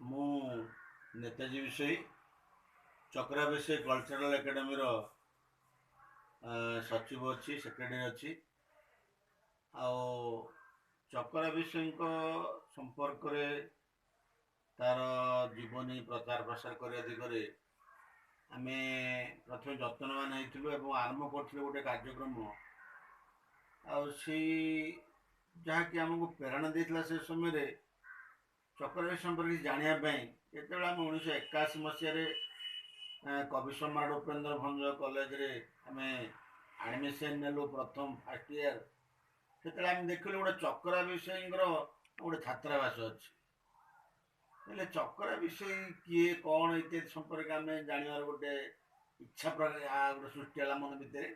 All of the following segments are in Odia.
ମୁଁ ନେତାଜୀ ବିଷୋୟୀ, ଚକରା ବିଷୋୟୀ କଲଚରାଲ ଏକାଡେମୀର ସଚିବ ଅଛି, ସେକ୍ରେଟାରୀ ଅଛି। ଆଉ ଚକରା ବିଷୋୟୀଙ୍କ ସମ୍ପର୍କରେ ତାର ଜୀବନୀ ପ୍ରଚାର ପ୍ରସାର କରିବା ଦିଗରେ ଆମେ ପ୍ରଥମେ ଯତ୍ନବାନ ହେଇଥିଲୁ ଏବଂ ଆରମ୍ଭ କରିଥିଲୁ ଗୋଟେ କାର୍ଯ୍ୟକ୍ରମ। ଆଉ ସେଇ ଯାହାକି ଆମକୁ ପ୍ରେରଣା ଦେଇଥିଲା ସେ ସମୟରେ ଚକରା ବିଷୋୟୀ ସମ୍ପର୍କରେ କିଛି ଜାଣିବା ପାଇଁ। ଯେତେବେଳେ ଆମେ 1981 ମସିହାରେ କବି ସମ୍ରାଟ ଉପେନ୍ଦ୍ର ଭଞ୍ଜ କଲେଜରେ ଆମେ ଆଡ଼ମିସନ୍ ନେଲୁ ପ୍ରଥମ ଫାର୍ଷ୍ଟ ଇୟର୍, ସେତେବେଳେ ଆମେ ଦେଖିଲୁ ଗୋଟେ ଚକରା ବିଷୋୟୀଙ୍କର ଗୋଟେ ଛାତ୍ରାବାସ ଅଛି। ହେଲେ ଚକରା ବିଷୋୟୀ କିଏ, କ'ଣ ଇତ୍ୟାଦି ସମ୍ପର୍କରେ ଆମେ ଜାଣିବାର ଗୋଟେ ଇଚ୍ଛା ଗୋଟେ ସୃଷ୍ଟି ହେଲା ମନ ଭିତରେ।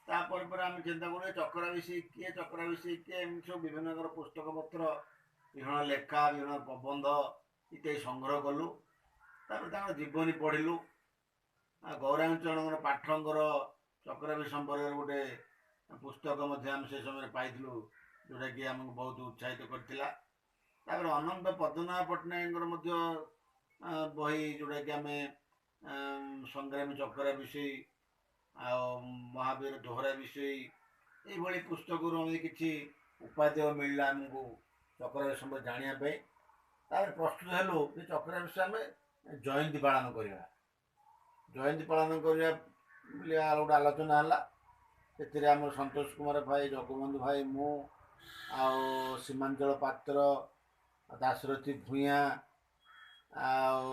ତାପରେ ପରେ ଆମେ ଚିନ୍ତା କଲୁ ଚକରା ବିଷୋୟୀ କିଏ, ଚକରା ବିଷୋୟୀ କିଏ, ଏମିତି ସବୁ ବିଭିନ୍ନ ପ୍ରକାର ପୁସ୍ତକ ପତ୍ର, ବିଭିନ୍ନ ଲେଖା, ବିଭିନ୍ନ ପ୍ରବନ୍ଧ ଇତ୍ୟାଦି ସଂଗ୍ରହ କଲୁ। ତାପରେ ତାଙ୍କର ଜୀବନୀ ପଢ଼ିଲୁ। ଆଉ ଗୌରାଙ୍ଗ ଚରଣଙ୍କର ପାଠଙ୍କର ଚକରା ବିଷୋୟୀ ସମ୍ପର୍କରେ ଗୋଟେ ପୁସ୍ତକ ମଧ୍ୟ ଆମେ ସେ ସମୟରେ ପାଇଥିଲୁ, ଯେଉଁଟାକି ଆମକୁ ବହୁତ ଉତ୍ସାହିତ କରିଥିଲା। ତାପରେ ଅନନ୍ତ ପଦ୍ମନାଭ ପଟ୍ଟନାୟକଙ୍କର ମଧ୍ୟ ବହି, ଯେଉଁଟାକି ଆମେ ସଂଗ୍ରାମୀ ଚକରା ବିଷୋୟୀ ଆଉ ମହାବୀର ଦୋହରା ବିଷୋୟୀ, ଏଇଭଳି ପୁସ୍ତକରୁ ଆମେ କିଛି ଉପାଦେୟ ମିଳିଲା ଆମକୁ ଚକରା ବିଷୋୟୀ ସମ୍ପର୍କରେ ଜାଣିବା ପାଇଁ। ତାପରେ ପ୍ରସ୍ତୁତ ହେଲୁ ଯେ ଚକରା ବିଷୋୟୀ ଆମେ ଜୟନ୍ତୀ ପାଳନ କରିବା। ଜୟନ୍ତୀ ପାଳନ କରିବା ବୋଲି ଗୋଟେ ଆଲୋଚନା ହେଲା। ସେଥିରେ ଆମର ସନ୍ତୋଷ କୁମାର ଭାଇ, ଜଗବନ୍ଧୁ ଭାଇ, ମୁଁ ଆଉ ସୀମାଞ୍ଚଳ ପାତ୍ର, ଦାଶରଥୀ ଭୂୟାଁ ଆଉ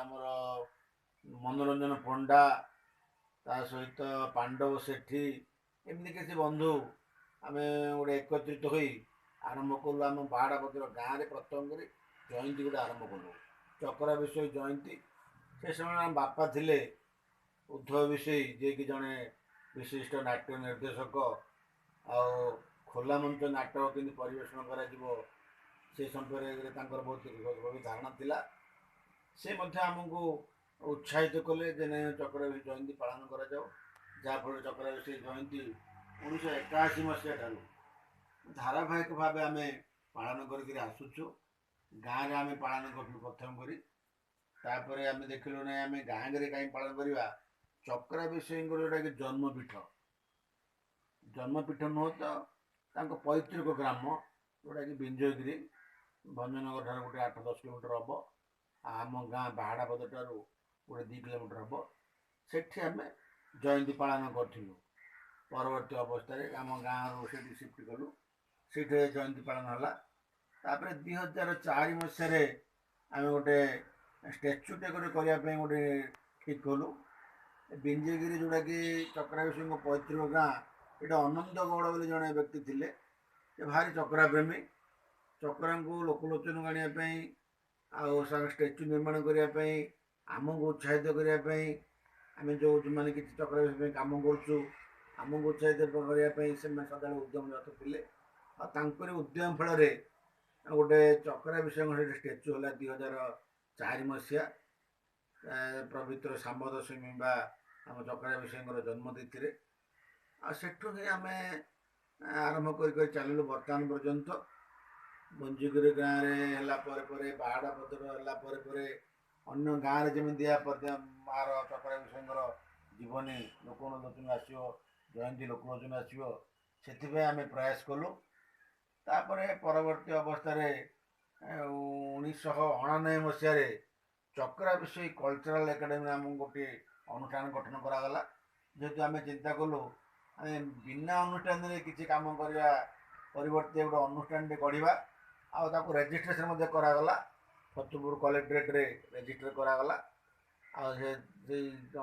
ଆମର ମନୋରଞ୍ଜନ ପଣ୍ଡା, ତା ସହିତ ପାଣ୍ଡବ ସେଠୀ, ଏମିତି କିଛି ବନ୍ଧୁ ଆମେ ଗୋଟେ ଏକତ୍ରିତ ହୋଇ ଆରମ୍ଭ କଲୁ। ଆମ ବାହାଡ଼ାପତ୍ର ଗାଁରେ ପ୍ରଥମ କରି ଜୟନ୍ତୀ ଗୋଟେ ଆରମ୍ଭ କଲୁ, ଚକରା ବିଷୋୟୀ ଜୟନ୍ତୀ। ସେ ସମୟରେ ଆମ ବାପା ଥିଲେ ଉଦ୍ଧବ ବିଷୋୟୀ, ଯିଏକି ଜଣେ ବିଶିଷ୍ଟ ନାଟ୍ୟ ନିର୍ଦ୍ଦେଶକ, ଆଉ ଖୋଲା ମଞ୍ଚ ନାଟକ କେମିତି ପରିବେଷଣ କରାଯିବ ସେ ସମ୍ପର୍କରେ ତାଙ୍କର ବହୁତ ଗଭୀର ଧାରଣା ଥିଲା। ସେ ମଧ୍ୟ ଆମକୁ ଉତ୍ସାହିତ କଲେ ଯେ ନାଇଁ, ଚକରା ବିଷୋୟୀ ଜୟନ୍ତୀ ପାଳନ କରାଯାଉ। ଯାହାଫଳରେ ଚକରା ବିଷୋୟୀ ଜୟନ୍ତୀ 1981 ମସିହା ଠାରୁ ଧାରାବାହିକ ଭାବେ ଆମେ ପାଳନ କରିକିରି ଆସୁଛୁ। ଗାଁରେ ଆମେ ପାଳନ କରୁଥିଲୁ ପ୍ରଥମ କରି। ତାପରେ ଆମେ ଦେଖିଲୁ ନାଇଁ, ଆମେ ଗାଁରେ କାହିଁ ପାଳନ କରିବା, ଚକରା ବିଷୋୟୀଙ୍କର ଯେଉଁଟାକି ଜନ୍ମପୀଠ, ଜନ୍ମପୀଠ ନୁହଁ ତ ତାଙ୍କ ପୈତୃକ ଗ୍ରାମ, ଯେଉଁଟାକି ବିଞ୍ଜଗିରି, ଭଞ୍ଜନଗର ଠାରୁ ଗୋଟେ 8-10 କିଲୋମିଟର ହେବ, ଆଉ ଆମ ଗାଁ ବାହାଡ଼ାପଦ ଠାରୁ ଗୋଟେ 2 କିଲୋମିଟର ହେବ, ସେଠି ଆମେ ଜୟନ୍ତୀ ପାଳନ କରିଥିଲୁ। ପରବର୍ତ୍ତୀ ଅବସ୍ଥାରେ ଆମ ଗାଁରୁ ସେଠି ସିଫ୍ଟ କଲୁ, ସେଇଠି ଜୟନ୍ତୀ ପାଳନ ହେଲା। ତାପରେ 2004 ମସିହାରେ ଆମେ ଗୋଟେ ଷ୍ଟାଚ୍ୟୁଟେ ଗୋଟେ କରିବା ପାଇଁ ଗୋଟେ ଠିକ୍ କଲୁ। ବିଞ୍ଜଗିରି ଯେଉଁଟାକି ଚକରା ବିଷୋୟୀଙ୍କ ପୈତୃକ ଗାଁ, ଏଇଟା ଅନନ୍ତ ଗୌଡ଼ ବୋଲି ଜଣେ ବ୍ୟକ୍ତି ଥିଲେ, ସେ ଭାରି ଚକରା ପ୍ରେମୀ। ଚକରାଙ୍କୁ ଲୋକଲୋଚନକୁ ଆଣିବା ପାଇଁ ଆଉ ଷ୍ଟାଚ୍ୟୁ ନିର୍ମାଣ କରିବା ପାଇଁ ଆମକୁ ଉତ୍ସାହିତ କରିବା ପାଇଁ, ଆମେ ଯେଉଁମାନେ କିଛି ଚକରା ବିଷୋୟୀ ପାଇଁ କାମ କରୁଛୁ ଆମକୁ ଉତ୍ସାହିତ କରିବା ପାଇଁ ସେମାନେ ସଦାବେଳେ ଉଦ୍ୟମରତ ଥିଲେ। ଆଉ ତାଙ୍କରି ଉଦ୍ୟମ ଫଳରେ ଗୋଟେ ଚକରା ବିଷୋୟୀଙ୍କ ସେଠି ଷ୍ଟାଚ୍ୟୁ ହେଲା 2004 ମସିହା ପବିତ୍ର ଶାମ୍ବ ଦଶମୀ ବା ଆମ ଚକରା ବିଷୋୟୀଙ୍କର ଜନ୍ମତିଥିରେ। ଆଉ ସେଠୁ ହିଁ ଆମେ ଆରମ୍ଭ କରି କରି ଚାଲିଲୁ ବର୍ତ୍ତମାନ ପର୍ଯ୍ୟନ୍ତ। ବଞ୍ଜିଗିରି ଗାଁରେ ହେଲା ପରେ ପରେ, ବାହାଡ଼ାପଦର ହେଲା ପରେ ପରେ, ଅନ୍ୟ ଗାଁରେ ଯେମିତି ମାର ଚକରା ବିଷୋୟୀଙ୍କର ଜୀବନୀ ଲୋକଲୋଚନକୁ ଆସିବ, ଜୟନ୍ତୀ ଲୋକଲୋଚନକୁ ଆସିବ, ସେଥିପାଇଁ ଆମେ ପ୍ରୟାସ କଲୁ। ତାପରେ ପରବର୍ତ୍ତୀ ଅବସ୍ଥାରେ 1989 ମସିହାରେ ଚକରା ବିଷୋୟୀ କଲଚରାଲ ଏକାଡେମୀ ନାମକ ଗୋଟିଏ ଅନୁଷ୍ଠାନ ଗଠନ କରାଗଲା। ଯେହେତୁ ଆମେ ଚିନ୍ତା କଲୁ ଆମେ ବିନା ଅନୁଷ୍ଠାନରେ କିଛି କାମ କରିବା ପରିବର୍ତ୍ତେ ଗୋଟେ ଅନୁଷ୍ଠାନଟେ ଗଢ଼ିବା, ଆଉ ତାକୁ ରେଜିଷ୍ଟ୍ରେସନ ମଧ୍ୟ କରାଗଲା, ଛତ୍ରପୁର କଲେକ୍ଟରେଟ୍ରେ ରେଜିଷ୍ଟର କରାଗଲା। ଆଉ ସେ ସେଇ